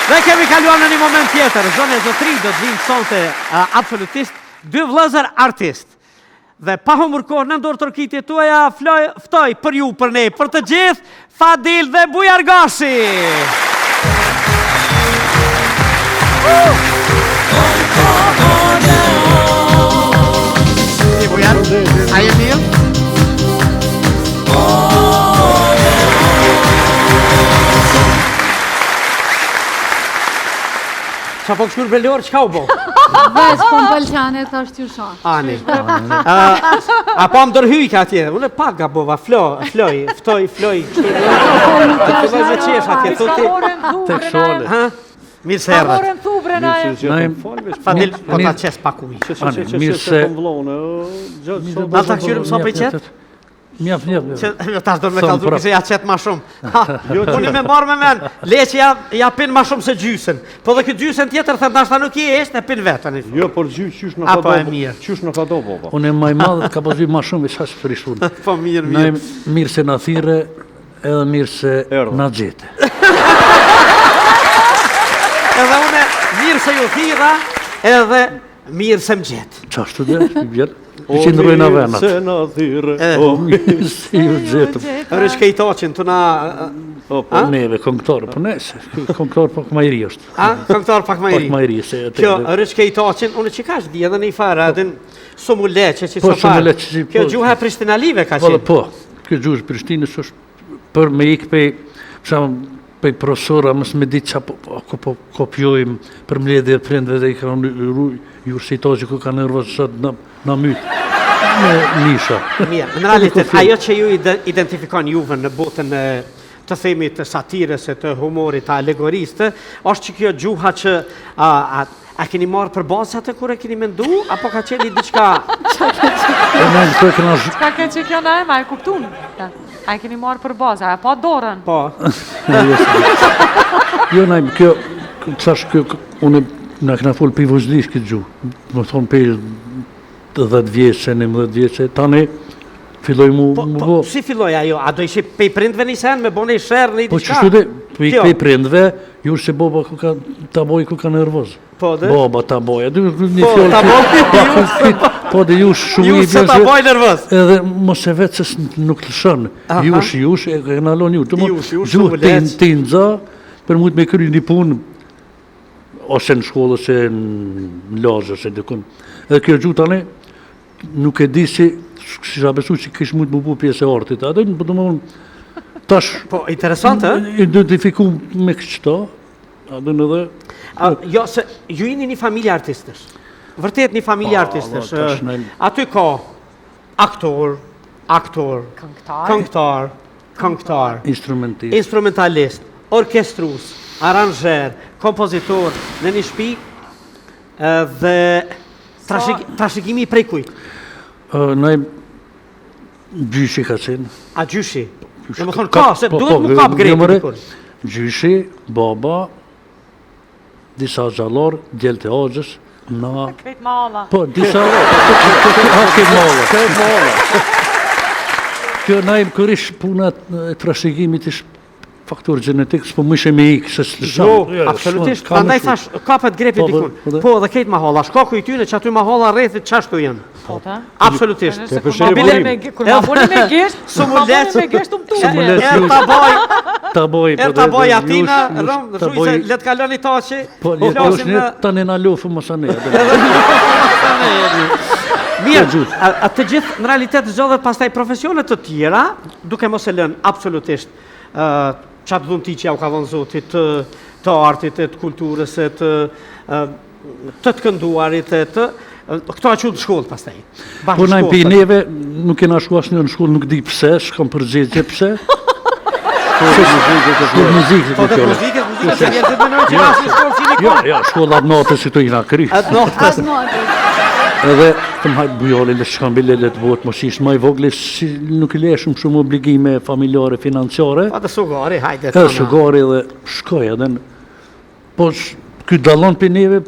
Dhe kemi kaluar në një moment tjetër. Zonja e zotërinj do të vinë sonte absolutisht dy vëllezër artistë. Dhe pa humbur kohë nën duartrokitjet tuaja, floj, ftoj për ju, për ne, për të gjithë, Fadil dhe Bujar Gashi! Si Bujar, a je mirë? Qa po këshur belor, çka u bo? Veç, po më pëlqane, thash t'ju shoh. Ani. A pa më ndërhyjke atje, unë pak gabova, flo, floj, ftoj, floj, kështu. Të filloj me qesh atje, thotë ti. Tek shole. Ha? Mirë se erdhët. Morën thubre na e. Fadil, po ta qes pak ujë. Mirë se... Na ta kqyrim sa po i qet? Mjaft, mjaft. Që jo, tash do me kallzu që ja qet ma shumë. Ha, jo, unë me marr me men, le që ja ja pin ma shumë se gjysën. Po dhe këtë gjysën tjetër thënë ndoshta nuk i është, e pin vetë tani. Jo, por gjy qysh në ka do. Qysh në ka do baba. Unë më i madh ka pas ma shumë sa s'prishun. Po mirë, mirë. Mirë se na thirre, edhe mirë se na gjete. Edhe unë mirë se ju thirra, edhe Mirë se më gjetë. Qashtu dhe, i bjerë? O, që ndrojnë venat. Se na thirre, o, mirë se ju gjetëm. Rësh ke i toqin, të na... Po, po. Neve, këngëtar, po nese, këngëtar pak ma i ri është. A, këngëtar pak ma i ri. Pak ma i ri, se e të... Kjo, rësh ke i toqin, unë që kash di edhe në i farë, adin, sumuleqe që po, së farë. Kjo po. gjuha e Prishtinalive ka po, qenë. Po, kjo gjuha e Prishtinës është për me ikë pej, për Pej profesora mos me ditë ça po po po kopjojmë për mbledhje të prindve dhe i kanë ju si to që ku kanë nervoz sot na na myt me nisha. Mirë, në realitet ajo që ju identifikon juve në botën e të themi të satirës e të humorit, të alegorisë, të, është që kjo gjuha që a, a, a keni marrë për bazë atë kur e keni mendu, apo ka qenë diçka... Çka ke që kjo na e, ma e kuptun? A e keni marrë për bazë, a e pa dorën? Po. Jo, na, kjo, tash kjo, unë na kena folë prej vogëlisë këtë gjuhë, me thonë prej 10 vjeçe, 11 vjeçe, tani filloi mu, po, mu po, bo. Si filloi ajo? A do ishe pej prindve një sen, me bo një sherr, një po, diçka? Po, qështu dhe, pej, pej prindve, ju se baba ku ka, ta boj ku ka nervoz. Po dhe? Baba ta boj, aty një po, fjalë. Ta boj, po, po dhe jush shumë i bën. ta boj nervoz. Edhe mos e vetë se nuk lëshon. Jush, jush, e kena lënë ju. Jush, jush, shumë lehtë. Tinza për mujt me kry një punë ose në shkollë ose në lagje ose dikun. Edhe kjo gjuhë tani nuk e di si si sa besu që kish mujt mu bu pjesë e artit. A do të thonë tash Po interesant, ë? Identifiku me këto, A do në dhe? Jo, se ju jeni një familje artistësh. Vërtet një familje artistësh. Aty ka aktor, aktor, këngëtar, këngëtar, instrumentist, instrumentalist, orkestrues, aranzher, kompozitor në një shtëpi dhe trashëgimi prej kujt? Në gjyshi ka qenë. A gjyshi? Domethonë, ka, se po, duhet po, mu kap grepi dikur. Gjyshi, baba, disa axhallarë, djeltë e axhës, na... Krejt mahalla. Po, disa... Krejt mahalla. Krejt mahalla. Kjo na im kërish puna e trashëgimit ish Faktor gjenetik, s'po mujshe me ikë, se s'lëshon. Jo, jo, absolutisht, prandaj thash, kapet grepi po, dikun. Po, po, dhe krejt mahalla, shkaku i tyne që aty mahalla rrethit qashtu janë. Po, ta? Absolutisht. Te për bile, kur ma boni me gisht, kur ma boni me gisht, um tutje. Er ta boj, ta boj, er ta boj atina, rëm, shuj se le të kaloni tashi. Po, le të është ne, tani na lufë mos anë. Mirë, a të gjithë në realitet zgjodhët pastaj profesione të tjera, duke mos e lënë absolutisht qatë dhunti që jau ka dhënë Zoti të, të artit e të kulturës e të, të të kënduarit e të... Këto a çutë në shkollë pastaj. Po na pi neve, nuk kena shku asnjë në shkollë, nuk di pse, s'kam përgjigje pse. Shkollë muzikë, Po dhe muzikës, muzikës, se njerëzit menojnë që asnjë shkollë si një Jo, jo, shkolla atë natës si të i na kry. Atë natës. Edhe të më hajtë bujali, le shkon bile le të bëhet, mos ishte më i vogli, si nuk i leshëm shumë obligime familjare, financiare. Po dhe sugari, hajde. Edhe sugari dhe shkoj edhe në... Po, ky dallon për neve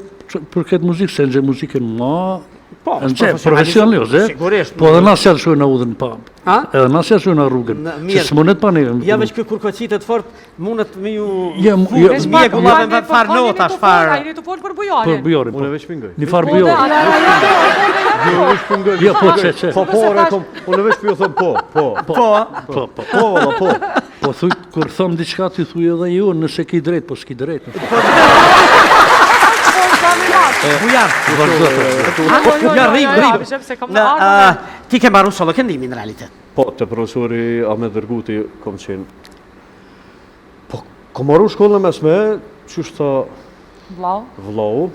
për këtë muzikë, se në muzikën ma... Po, është profesionalizëm, e? Sigurisht. Po edhe na s'ja lëshojna udhën pa. Ha? Edhe na s'ja lëshojna rrugën. Se s'mundet pa ne. Ja veç ky kur koqitet fort, mundet me ju Ja, ja, mjegullave me farë nota, farë. Ai të fol për bujarin. Për bujarin, po. Unë veç pingoj. Një farë bujarin. Jo, veç pingoj. Jo, po, që, që. Po, po, re, kom, unë veç po ju thom po, po. Po, po, po. Po, valla, po. Po, thuj, kur thom diçka, ti thuj edhe jo, nëse ki drejt, po s'ki drejt. Bujar. Vazhdo. Ja, rrim, rrim. Ti ke mbaru solo këndimin në realitet. Po, te profesori Ahmet Dërguti kom qenë. Po, kom maru shkollën e mesme, qysh tha... Vllau. Vllau.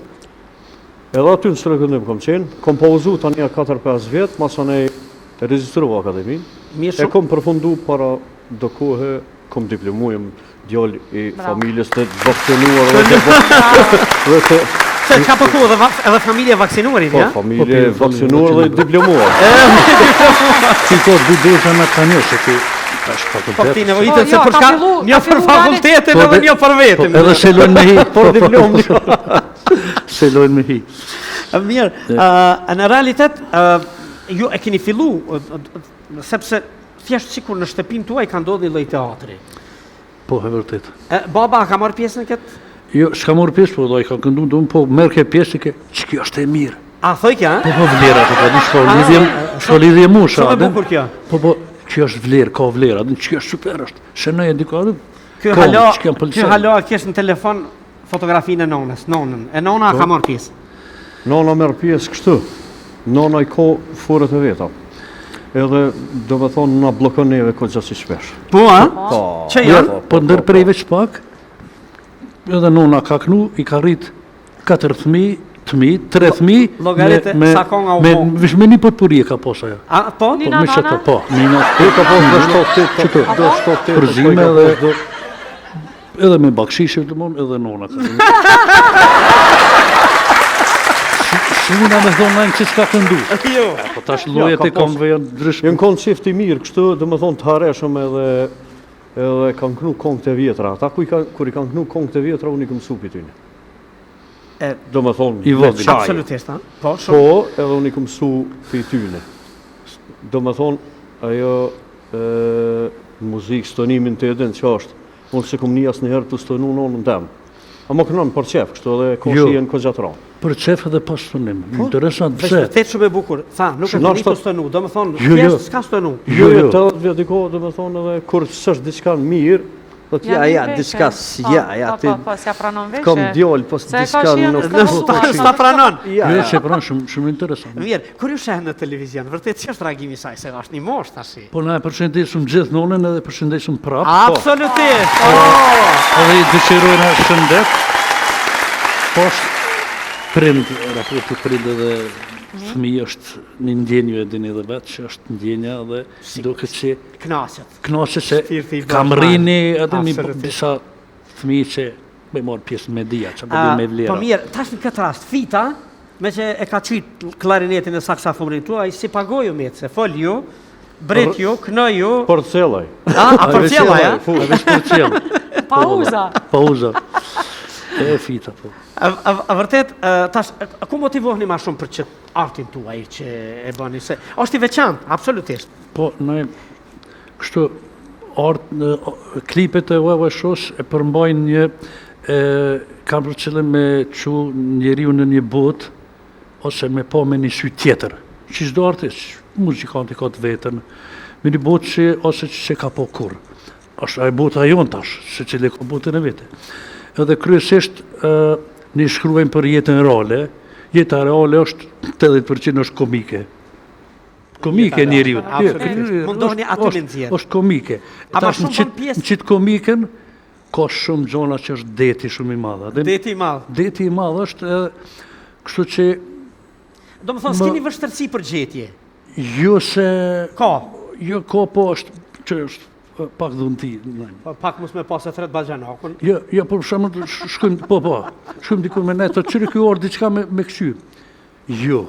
Edhe aty në solo këndim kom qenë. Kom pauzu tani 4-5 vjet, masanej e regjistrova akademinë. Mirë E kom përfundu para do kohe, kom diplomu, jam djalë i familjes të vaksinuar dhe të dhe të Se çka po thua edhe edhe familje vaksinuarit, po, ja? Po, familje po, vaksinuar dhe diplomuar. Ti ko dy doza në kanjo se ti tash fakultet. Po ti nevojitet se jo, për shka një për fakultetin edhe një për veten. Po, edhe se lojnë me hi, për diplomë. Se lojnë me hi. Mirë, në realitet ju e keni fillu sepse thjesht sikur në shtëpinë tuaj ka ndodhur një lloj teatri. Po, e vërtet. E, baba, a ka marrë pjesë në këtë? Jo, s'ka marrë pjesë, po, do i ka këndu, do po merrke pjesë, ke, që kjo është e mirë. A, thoj kjo, Po, po, vlera, po, po, s'ka lidhje, s'ka lidhje musha. Shumë e bukur kjo. Po, po, kjo është vlerë, ka vlerë, adin, që kjo është super është, shënoj e diko, adin, Ky hala, ky hala kish në telefon fotografinë e nonës, nonën. E nona po. ka marrë pjesë. Nona merr pjesë kështu. Nona i ka foret e veta. Edhe, do me thonë, na bllokon neve kogja si shpesh. Po, a? Po. Që janë? Po, po ndërprej veç pak, edhe nona ka knu, i ka rrit katër fëmi, të mi, tre fëmi, me, me, sa konga u me, me, me një potpuri e ka pas ajo. A, po? Po, me qëto, po. Nina, po, ka pas do shto tetë, do shto tetë, përzime dhe, Edhe me bakshishe të mon, edhe nona ka thënë. Si muna me thonë najnë që s'ka këndu. Jo. Po tash llojet e kongëve janë ndryshme. Janë konë çift i mirë, kështu, do me thonë të hareshëm edhe edhe kanë knu kongët e vjetra. Ata ku i kanë, kur i kanë knu kongët e vjetra, unë i kam mësu pi tyne. E, do me thonë, I vogël. Absolutisht, ha? Po, shumë. Po, edhe unë i kam mësu pi tyne. Do me thonë, ajo e, muzikë, stonimin të edhen që është, Unë s'e kom ni asnjëherë tu stonu nonën tem. Ama kënon për qef, kështu edhe ko Jo. shihen kogja të ranë. Për qef edhe pa stonim. Po, Interesant, Veç pse? vërtet shumë e bukur. Tha, nuk e Ndoshta- di tu stonu, do me thonë, Jo, jo. thjesht s'ka stonu. Jo, Jo, jo, jo. 80 vjet i ko, do me thonë edhe kur s'është diçka mirë, Thot ja, ja, diçka ja, ja, po, ti po, po, s'ja pranon vesh. Kam djalë, po diçka nuk s'ta pranon. Ja, jo, s'e pranon shumë shumë interesant. Mirë, kur ju sheh në televizion, vërtet si është reagimi i saj, se është një moshë tash. Po na e përshëndesim gjithë nonën edhe përshëndesim prapë. Po. Absolutisht. Po. Edhe i dëshirojmë shëndet. Po është prind, raporti prind edhe mhm. fëmijë është një ndjenjë e dini edhe vetë që është ndjenja dhe duket që kënaqet. Kënaqet se kam rrini edhe një disa fëmijë që me marrë pjesë në media, që me me vlera. Po mirë, tash në këtë rast, Fita, me që e ka qytë klarinetin e saksofonin tu, ai si pagoi ju metë, se fol ju, bret ju, knoj ju. Përcjellaj. A, a përcjellaj, a? A veç përcjell. Pauza. Pauza. E Fita, po. A, a, a vërtet, tash, a ku motivoheni ma shumë për qëtë artin tuaj që e bëni, se është i veçantë, absolutisht. Po, ne, Kështu, art, klipet e Wewe Shows e përmbajnë një, e, kanë për qëllim me çu njeriu në një botë, ose me pa me një sy tjetër. Që çdo artist, muzikanti ka të vetën, me një botë që ose që s'e ka pa kurrë. Është ajo bota jonë tash, secili ka botën e vete. Edhe kryesisht, ë, ne shkruajmë për jetën reale, jeta reale është 80% është komike. Komike e njeriut. Absolutisht. Mundoheni aty me nxjerr. Është komike. Ama shumë bën pjesë. Në qitë komiken ka shumë gjona që është deti shumë i madh. Deti i madh. Deti i madh është edhe kështu që Domethënë s'keni vështirësi për gjetje. Jo se ka. Jo ka, po është që është pak dhunti. Po pak mos me pas e thret baxhanakun. Jo, jo, po për shembull shkojmë, po po. Shkojmë diku me net, të qyre ky orë diçka me me kqyr. Jo.